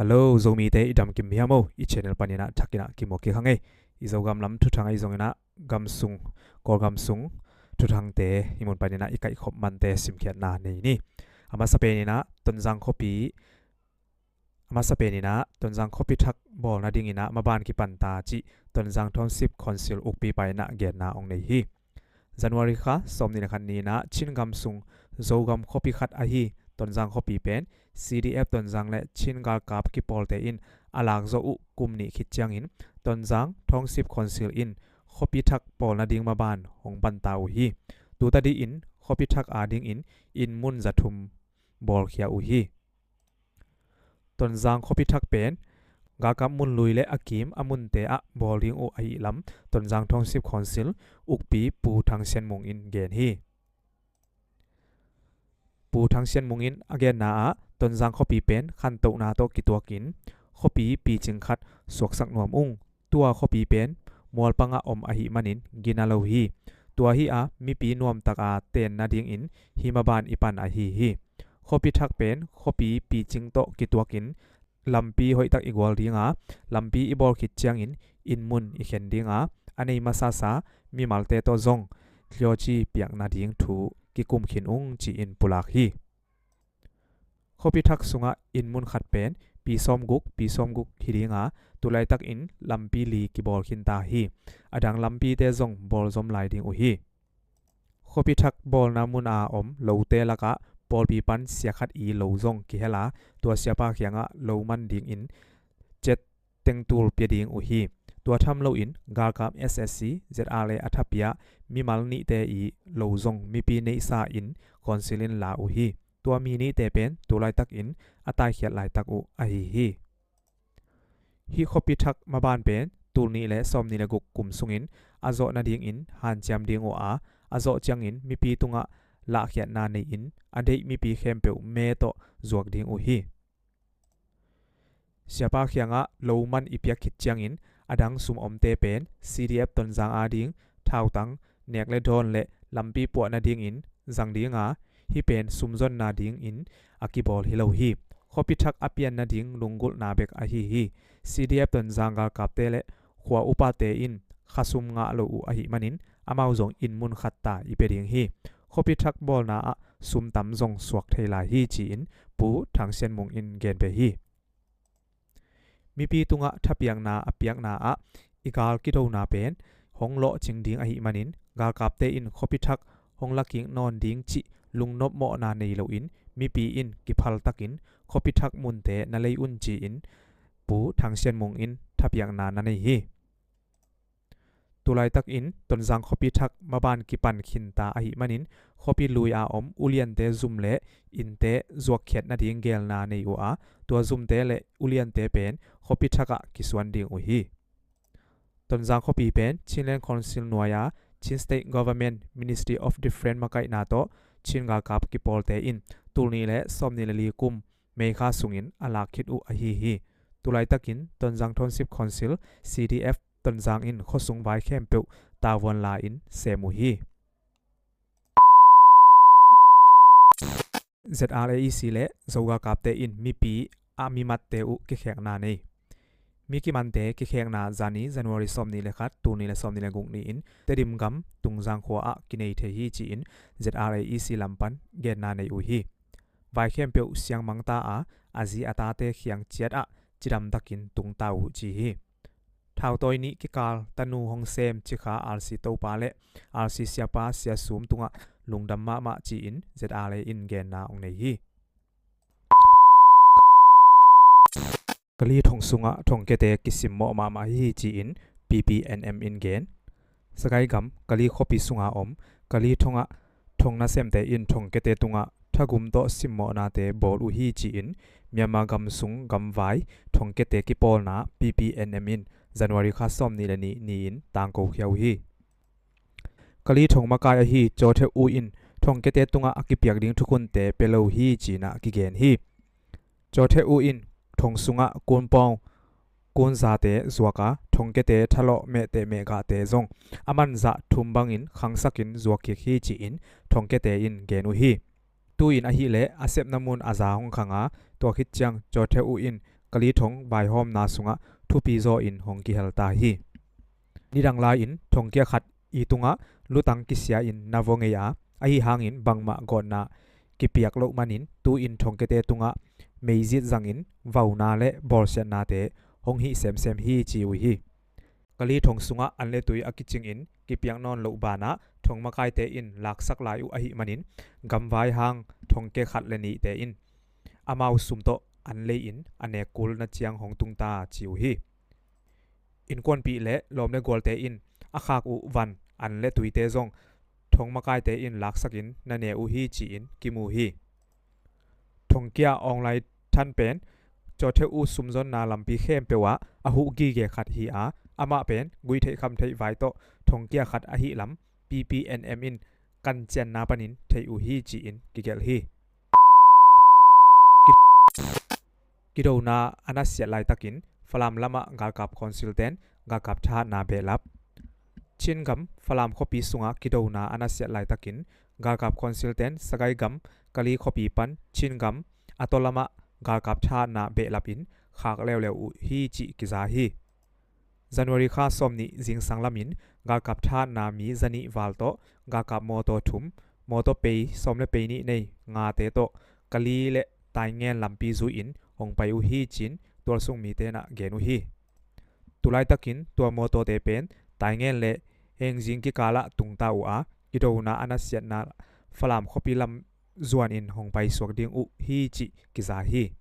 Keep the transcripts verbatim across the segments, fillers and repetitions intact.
Hello, Zomite i dam kim hiam o, i channel paninah thakinah kimuak kik hang ei. I Zogam lam thuthang ahi zonginah gam sung, Kawlgam sung thuthangte i mun paninah i kaihkhop mante simkhiatna nei ni. A masa peninah Tonzang khuapi, a masa peninah Tonzang khuapi thak bawl nadinginah maban kipanta cih Tonzang Township Council ukpipa inah genna hong nei hi. January kha sawmnih le khat ni inah Chin gam sung Zogam khuapi khat ahi Tonzang khuapi pen C D F Tonzang le Chin galkap kipawlte in a lakzawh uh kum nih khit ciangin Tonzang Township Council in khuapi thak bawl nading maban hong panta uh hi. Tutadi in khuapi thak adingin inn mun zathum bawlkhia uh hi. Tonzang khuapi thak pen galkap mun lui le a kim a munte ah bawl ding uh ahih lam Tonzang Township Council ukpi Pu Thang Sian Mung in gen hi. Pu Thang Sian Mung in a genna ah Tonzang khuapi pen khantohna tawh kituakin khuapi picing khat suaksak nuam ung. Tua khuapi pen mualpangah om ahih manin gina lo hi. Tua hi a mipi nuamtaka ten nadingin hih maban i pan ahi hi. Khuapi thak pen khuapi picing tawh kituakin lampi hoihtak i gual dinga, lampi i bawl khit ciangin inn mun i khen dinga, a nei masasa mimalte tawh zong thliawci piak nading thu kikum khin ung ci-in pulak hi. Khuapi thak sungah inn mun khat pen pi sawmguk pi sawmguk hi dinga, tulaitakin lampi li kibawl khinta hi. A dang lampite zong bawlzom lai ding uh hi. Khuapi thak bawlna muna om lote lakah pawlpi pan sia khat i lo zong kihela, tua siapa kiangah lo man dingin cet tengtul pia ding uh hi. Tua tham loin galkap S S C, Z R A a thapia mimal nihte i lo zong mipi neihsa in Council in la uh hi. Tua mi nihte pen tulaitakin a taikhiat laitak uh ahi hi. Hih khuapi thak maban pen tul nih le sawmnih le guk kum sungin a zawh nadingin hanciam ding uh a, a zawh ciangin mipi tungah lahkhiatna nei-in a deih mipi khempeuh me tawh zuak ding uh hi. Siapa kiangah lo man i piak khit ciangin a dang sum omte pen C D F Tonzang ading thautang, nek le dawn le lampi puah nadingin zang dinga, hih pen sumzon nadingin a kibawl hi lo hi. Khuapi thak a pian nading lunggulhna bek ahi hi. C D F Tonzang galkapte le khua upate in khasum ngah lo uh ahih manin amau zong inn mun khat ta i pia ding hi. Khuapi thak bawlna ah sum tam zong suak thei lai hi ci-in Pu Thang Sian Mung in gen ve hi. Mipi tungah thapiakna a piakna ah i gal kidona pen hong lawhcing ding ahih manin galkapte in khuapi thak hong lakik nawn ding cih lungnop mawhna nei loin mipi in kiphaltakin khuapi thak munte na lei un ci-in Pu Thang Sian Mung in thapiakna na nei hi. Tulaitakin Tonzang khuapi thak maban kipan khinta ahih manin khuapi lui a om uliante zum le innte zuakkhiat nading gelna nei uh a, tua zumte le uliante pen khuapi thakah kisuan ding uh hi. Tonzang khuapi pen Chinland Council nuai-a Chin State Government Ministry of Defence makaihna tawh Chin galkap kipawlte in tul nih le sawmnih le li kum May kha sungin a lak khit uh ahi hi. Tulaitakin Tonzang Township Council, C D F, Tonzang in khuasung vai khempeuh tavuan la-in sem uh hi. Z R A E C le Zo galkapte in mipi a mimatte uh kikhekna nei. Mi kimante kikhekna zani January sawmnih le khat, tul nih le sawmnih le guk ni-in Tedim gam Tungzang khua ah kinei thei hi ci-in Z R A E C lam pan genna nei uh hi. Vai khempeuh siangmang ta a, a zi a tate khiang ciat ah cidamtakin tung ta uh ci hi. Thautawi nih kikal tanu hong sem cikha R C Topa le R C Siapa Sia Sum tungah lungdam mahmah ci-in Z R A in genna hong nei hi. Kali thong sungah thongkiate kisimmawh mahmah hi ci-in P P N M in gen. Sagaing gam Kali khuapi sunga om Kali thongah thong nasemte in thongkiate tungah thagum tawh simmawhnate bawl uh hi ci-in Myanmar gam sung gamvai thongkiate kipawlna P P N M in January kha sawmnih le nih ni-in tangkokhia uh hi. Kali thong makai ahi Chaw Theu U in thongkiate tungah a kipiak ding thukhunte pia lo hi ci-in ah kigen hi. Chaw Theu U in thong sungah kunpawng kunzate zuaka thongkiate thalawh mehteh mehgahte zong a manzah thum bangin khangsakin zuak kik hi ci-in thongkiate in gen uh hi. Tu-in ahileh a sepna mun a za hong khanga, tua khit ciang Chaw Theu U in Kali thong vaihawmna sungah thupi zaw in hong kihel ta hi. Nidang lai-in thongkia khat i tungah lutang kisia in na vua ngei a, ahi hangin bangmah gawtna kipiak loh manin tu-in thongkiate tungah meizit zangin vauna le bawlsiatnate hong hih semsem hi ci uh hi. Kali thong sungah an le tui a kicingin kipiak nawn loh banah thong makaite in laksak lai uh ahih manin gamvai hang thongkia khat le nihte in amau sum tawh an lei-in a nek kul na ciang hong tung ta ci uh hi. Innkuanpih le lawm le gualte in a khak uh van an le tuite zong thong makaite in laksakin na ne uh hi ci-in kimu hi. Thongkia Aung Lai Than pen cawtheu uh sumzonna lampi khempeuh ah a huh gige khat hi a, amah pen guihtheih khamtheih vai tawh thongkia khat ahih lam P P N M in kancianna panin theih uh hi ci-in kigelh hi. Ki- Kidona a nasiat laitakin Falam lamah galkap khonsilten galkap thahatna behlap. Chin gam Falam khuapi sungah kidona a nasiat laitakin galkap khonsilten Sagaing gam Kali khuapi pan Chin gam a tawlamah galkap thahatna behlapin khak leuleu uh hi cih kiza hi. January kha sawmnih zingsang lamin galkap thahatna mi zanih val tawh galkap mawtaw thum, mawtaw pei sawm le pei nih nei ngate tawh Kali le Taingen lampi zui-in hong pai uh hi ci-in tualsung mite in ah gen uh hi. Tulaitakin tua mawtawte pen Taingen le Hengzing kikalah tungta uh a, kidona a nasiatna Falam khuapi lam zuanin hong paisuak ding uh hi cih kiza hi.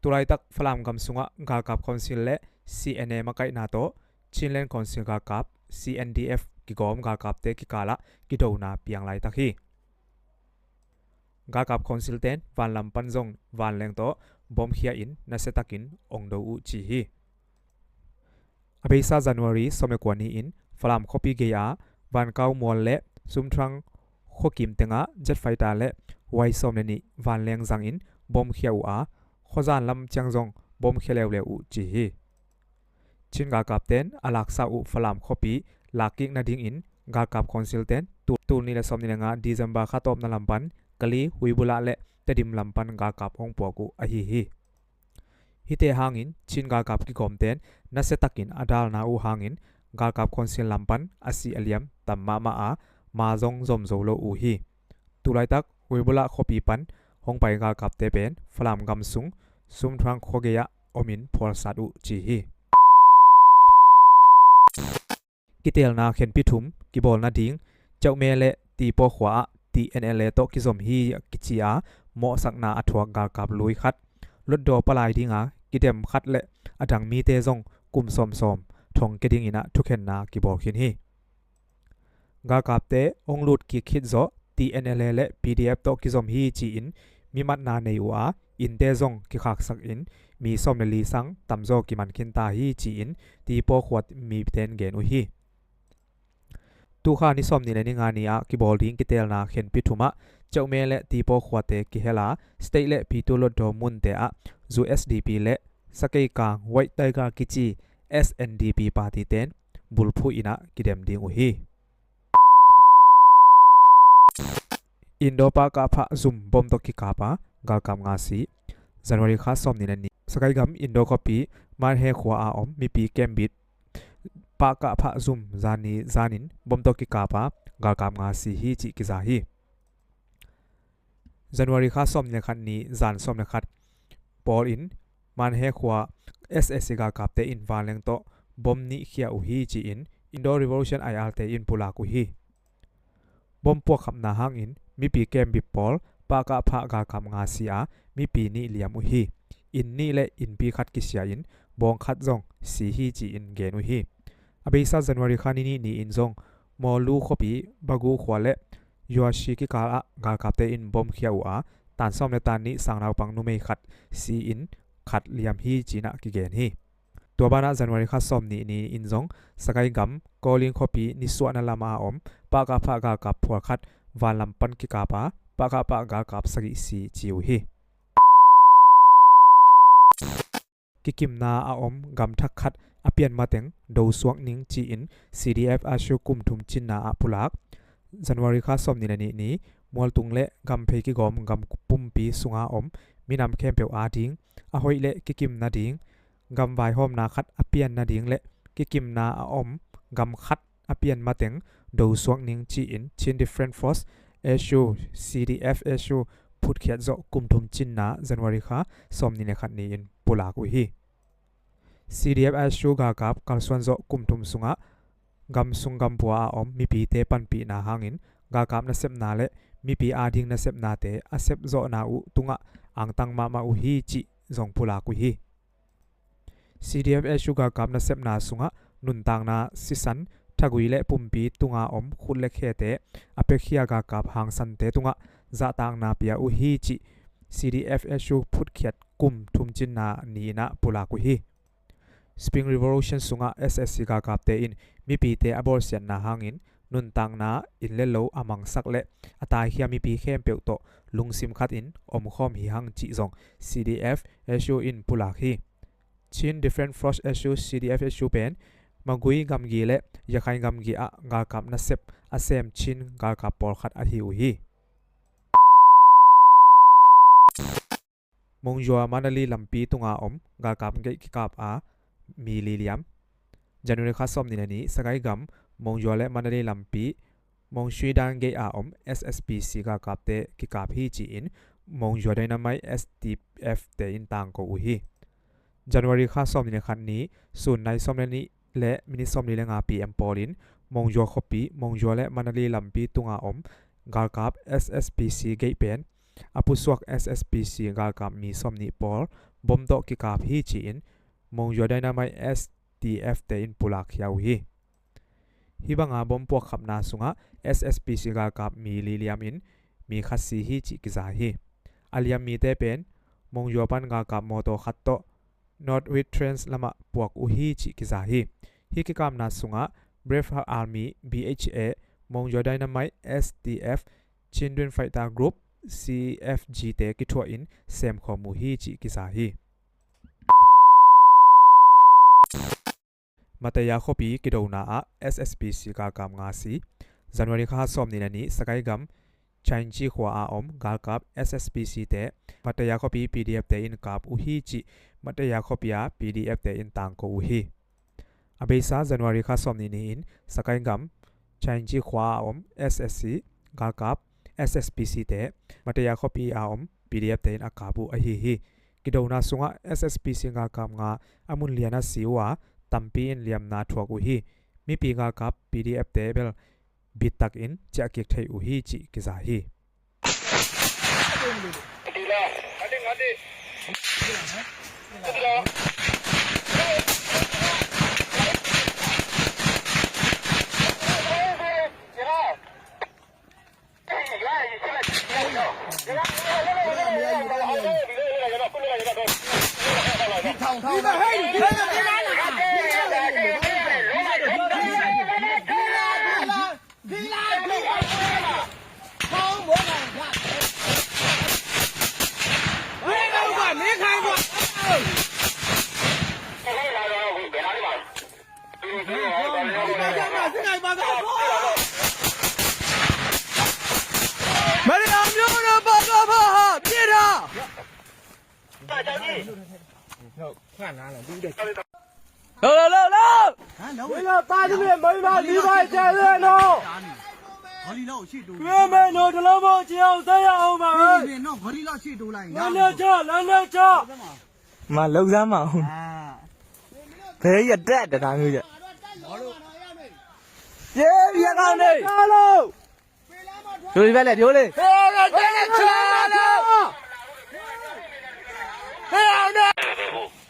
Tulaitak Falam gam sungah galkap khonsil le C N A makaihna tawh Chinland Council galkap C N D F kigawm galkapte kikalah kidona piang laitak hi. Galkap khonsilten vanlam pan zong vanleng tawh bomkhia in nasiatakin ong do uh ci hi. A beisa January sawm le kua ni-in Falam khuapi gei-a Vankau mual le Sumthrang khuakim tengah jet fighter le huai sawm le nih vanleng zangin bomkhia uh a, khuazan lam ciang zong bomkhia leuleu uh ci hi. Chin galkapten a laksa uh Falam khuapi lakkik nadingin galkap khonsilten tul, tul nih le sawmnih le nga December kha tawpna lam pan Kali, Huibulah le Tedim lam pan galkap hong puak uh ahi hi. Hihte hangin Chin galkap kigawmten nasiatakin a dalna uh hangin galkap khonsil lam pan a si a liam tam mahmah a, ma zong zom zo lo uh hi. Tulaitak Huibulah khuapi pan hong pai galkapte pen Falam gam sung Sumthrang khuagei-ah omin phualsat uh ci hi. Kiteelna khenpi thum kibawl nading Ceuhme le Tipaw khua-ah T N L A tawh kizom hi a kici a mawhsakna a thuak galkap lui khat Hlutdaw palai dinga kidem khat le a dang mite zong kum sawmsawm thongkia dingin ah thukhenna kibawl khin hi. Galkapte hong lut kik khit zawh T N L A le P D F tawh kizom hi ci-in mi matna nei uh a, innte zong kikhaksak in mi sawm le li sang tamzaw kiman khin ta hi ci-in Tipaw khua miten gen uh hi. Tukha ni sawmnih le ni nga ni-ah kibawl ding kiteelna khenpi thumah Ceuhme le Tipaw khuate kihel a, state le Pitu Hlutdaw munte ah U S D P le Sagaing White Tiger kici S N D P party ten bulphuh in ah kidem ding uh hi. Indo Pahkah phah zum bom tawh kikap a galkap nga si. January kha sawmnih le nih Sagaing gam Indo khuapi Manhe khua a om mipi kembit pahkah phah zum zani zanin bom tawh kikap a galkap nga si hi cih kiza hi. January kha sawmnih le khat ni zan sawm le khat pawl in Manhe khua S A C galkapte in vanleng tawh bom nih khia uh hi ci-in Indo Revolution I R te in pulak uh hi. Bom puakkhapna hangin mipi kembit pawl pahkah phah galkap nga si a mipi nih liam uh hi. Inn nih le innpi khat kisia in bawng khat zong si hi ci-in gen uh hi. A beisa January kha ni nih ni-in zong Mawlu khuapi Bagu khua le Yuashi kikal ah galkapte in bom khia uh a, tan sawm le tan nih sangnaupang numei khat si in khat liam hi ci-in ah kigen hi. Tua banah January kha sawmnih ni-in zong Sagaing gam Kawlin khuapi nisuahna lam a om pahkah phah galkap phual khat vanlam pan kikap a pahkah phah galkap sagih si ci uh hi. Kikimna a om gamthak khat a pian mateng dosuak ning ci-in C D F Ashu kum thum cinna ah pulak. January kha sawmnih le nih ni mualtung le gamphei kigawm gam pumpi sunga om minam khempeuh ading a hoih le kikim nading, gam vaihawmna khat a pian nading le kikimna a om gam khat a pian mateng do suak ning ci-in Chin Defence Force S U, C D F S U phutkhiat zawh kum thum cinna January kha sawmnih le khat ni-in pulak uh hi. C D F S U galkap kalsuan zawh kum thum sungah gam sung gam pua a om mipite panpihna hangin galkap nasepna le mipi ading nasepnate a sep zawhna uh tungah angtang mahmah uh hi cih zong pulak uh hi. C D F S U galkap nasepna sungah nuntakna, sisan, thagui le pumpi tunga om khut le khete a piakhia galkap hangsante tungah zahtakna pia uh hi cih C D F S U phutkhiat kum thum cinna ni-in ah pulak uh hi. Spring Revolution sungah S S C galkapte in mipite a bawlsiatna hangin nuntakna inn le lo a mangsak le a taikhia mipi khempeuh tawh lungsim khatin omkhawm hi hang cih zong C D F S U in pulak hi. Chin Defence Force S U, C D F S U pen Magway gamgi le Rakhine gamgi ah galkap nasep a sem Chin galkap pawlkhat ahi uh hi. Monywa Mandalay lampi tunga om galkap gate kikap a mi li liam. January kha sawmnih le nih, Sagaing gam Monywa le Mandalay lampi Mongshuidan gate a om S S P C galkapte kikap hi ci-in Monywa Dynamite S D F te in tangko uh hi. January kha sawmnih le khat ni, sun nai sawm le nih le minit sawmli le nga P M pawlin Monywa khuapi, Monywa le Mandalay lampi tunga om galkap S S P C gate pen a pusuak S S P C galkap mi sawmnih pawl bom tawh kikap hi ci-in Monywa Dynamite S D F te in pulakkhia uh hi. Hih banga bom puakkhapna sungah S S P C galkap mi li liamin mi khat si hi cih kiza hi. A liam mite pen Monywa pan galkap mawtaw khat tawh Northwest Trench lamah puak uh hi cih kiza hi. Hih kikapna sungah Brave Heart Army, B H A, Monywa Dynamite, S D F, Chin Dream Fighter Group, C F G te kithuahin semkhawm uh hi cih kiza hi. Mataya khuapi kidona ah S S P C galkap nga si. January kha sawmnih le nih, Sagaing gam Chainchi khua a om galkap S S P C te Mataya khuapi P D F te in kap uh hi cih Mataya khuapi a P D F te in tangko uh hi. A beisa January kha sawmnih ni-in Sagaing gam Chainchi khua a om S S C galkap S S P C te Mataya khuapi a om P D F te in a kap uh ahi hi. Kidona sungah S S P C galkap nga a mun lian a si uh a, tampi in liamna thuak uh hi. Mipi galkap P D F te bel bittakin ciahkik thei uh hi cih kiza hi. Mă, lău za mă, hun. Pe ya da da da ngu ya. Ye ya ka ne. Yo le, yo le.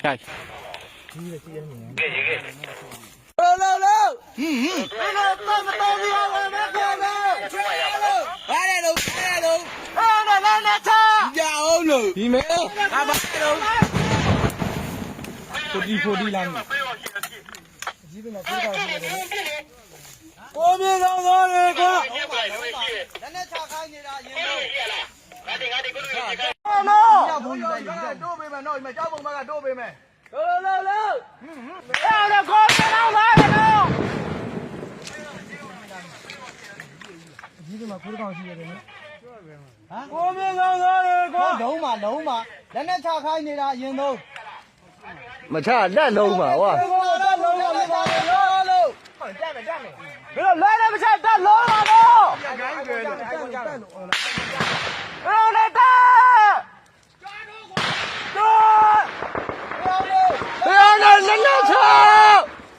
Kai. ဟမ် ကိုမင်းကောင်းသားရေကွာ လုံးမလုံးမ လက်နက်ချခိုင်းနေတာ အရင်ဆုံး မချတတ်လုံးပါကွာ ဘယ်လိုလဲလည်းမချတတ်လုံးပါတော့ ဘယ်လိုလဲတတ် ဘယ်လိုလဲလက်နက်ချ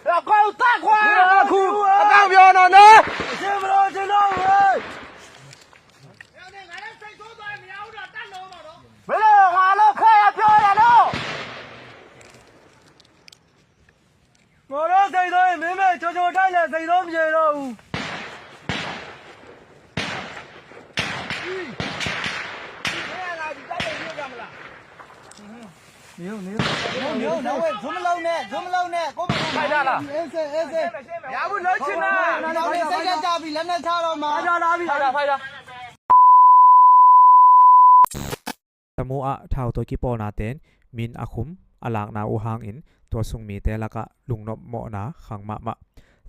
အကောင်တတ်ခွာ အခုအကောင်ပြောတော့နော် ရှင်းမလို့ရှင်းတော့ဘူး မင်းတို့ငါတို့စိတ်ဆိုးသွားရင် မရဘူးတော့ တတ်လို့ပါတော့ မင်းတို့ငါတို့ခဲရပြောရတော့ ငါတို့စိတ်ဆိုးရင် မင်းမဲ့ချိုချိုတိုက်လည်း စိတ်ဆိုးမပြေတော့ဘူး နေဦးနေဦးနေဦးနေဦး ဇွမ်းမလုံးနဲ့ ဇွမ်းမလုံးနဲ့ ကိုယ့်ဘက်ကို ဖိုက်တာလား အေးစေးအေးစေး ရဘူးလှုပ်ချင်တာ နောက်နေစိတ်ဓာတ်ကျပြီ လက်နက်ချတော့မှာ ဖိုက်တာလား ဖိုက်တာ ဖိုက်တာ Tamu ah thautawi kipawlnate'n min a khum a lakna uh hangin tua sung mite lakah lungnop mawhna khang mahmah.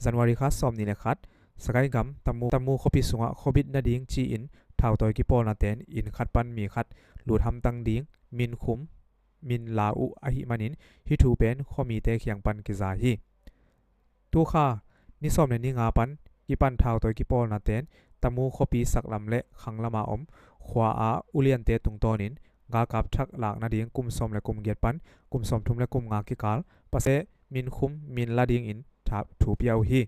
January kha sawmnih le khat, Sagaing gam Tamu, Tamu khuapi sungah khuabit nading ci-in thautawi kipawlnate'n inn khat pan mi khat lut hamtang ding min khum, min la uh ahih manin hih thu pen khuamite kiang pan kiza hi. Tukha ni sawm le ni nga pan kipan thautawi kipawlnate'n Tamu khuapi saklam le khanglama om khua-a uliante tungtawnin galkap thak lak nading kum sawm le kum giat pan kum sawmthum le kum nga kikal pasia min khum min la dingin thu pia uh hi.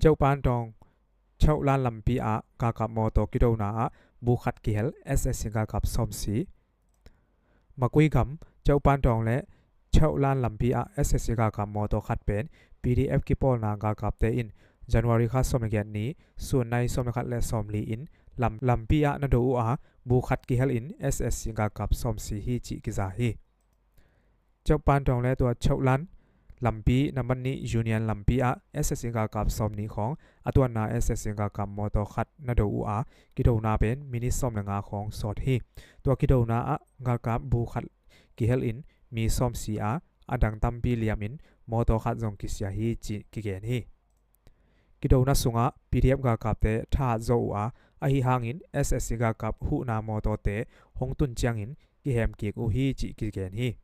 Ceuhpantawng Cheuhlan lampi ah galkap mawtaw kidona ah bu khat kihel, S S C galkap sawmsi. Makui gam Ceuhpantawng le Cheuhlan lampi ah S S C galkap mawtaw khat pen P D F kipawlna galkapte in January kha sawm le giat ni sun nai sawm le khat le sawmli in lam, lampi ah na do uh a bu khat kihel in S S C galkap sawmsi hi cih kiza hi. Ceuhpantawng le tua Cheuhlan lampi nambat nih Union lampi ah S S C galkap sawmnih khawng a tuanna S S C galkap mawtaw khat na do uh a kidona pen minit sawm le nga khawng sawt hi. Tua kidona ah galkap bu khat kihel in mi sawmsi a a dang tampi liamin mawtaw khat zong kisia hi cih kigen hi. Kidona sungah P D F galkapte thahat zawh uh a, ahi hangin S S C galkap huhna mawtawte hong tun ciangin kihem kik uh hi cih kigen hi.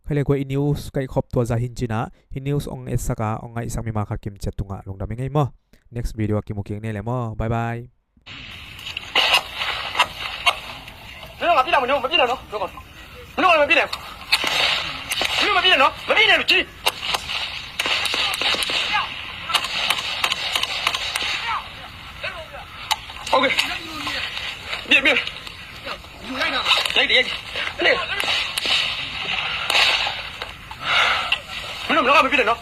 Khaile kua i news kaihkhop tua zah hin cinah hi news ong etsak a ong ngaihsak mimal khat kim ciat tungah lungdam i ngei maw? Next video a kimu kik ni le maw? Bye bye. မင်းတို့ကပြစ်တာမလို့မပြစ်နဲ့နော် ပြောကောင်းမင်းတို့ကမပြစ်နဲ့မင်းတို့မပြစ်နဲ့နော်မပြစ်နဲ့လို့ကြည့် Okay ပြစ်ပြစ်ရိုက်တယ်ရိုက်တယ်လေမင်းတို့မင်းတို့ကမပြစ်နဲ့နော်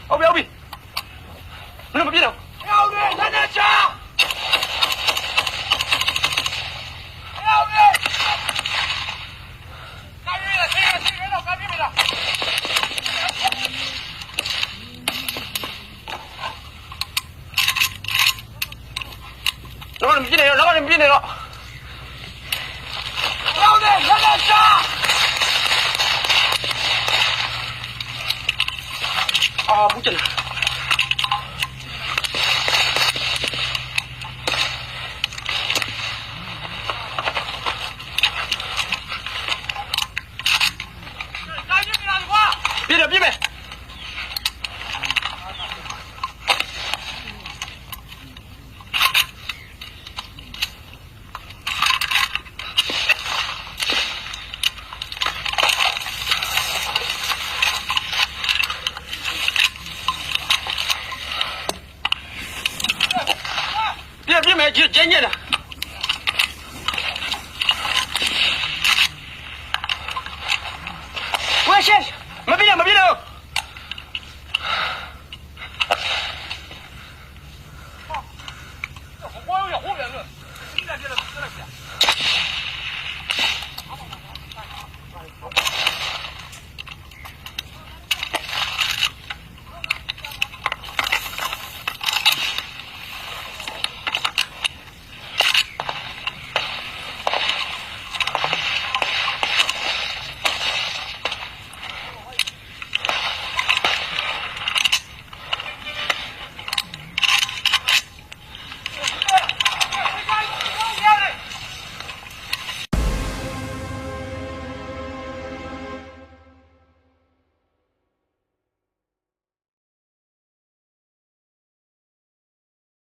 ဟုတ်ပြီဟုတ်ပြီမင်းတို့မပြစ်တော့ဟုတ်ပြီလက်နက်ချဟုတ်ပြီနောက်ကနေပြစ်နေတော့နောက်ကနေပြစ်နေတော့နောက်နေလက်နက်ချအာဘူးချင်တယ် ပြစ်တယ်ပြစ်မယ် ပြစ်ပြစ်မယ်ကျင်းညက်တာဝဲရှင်းမပြစ်နဲ့မပြစ်နဲ့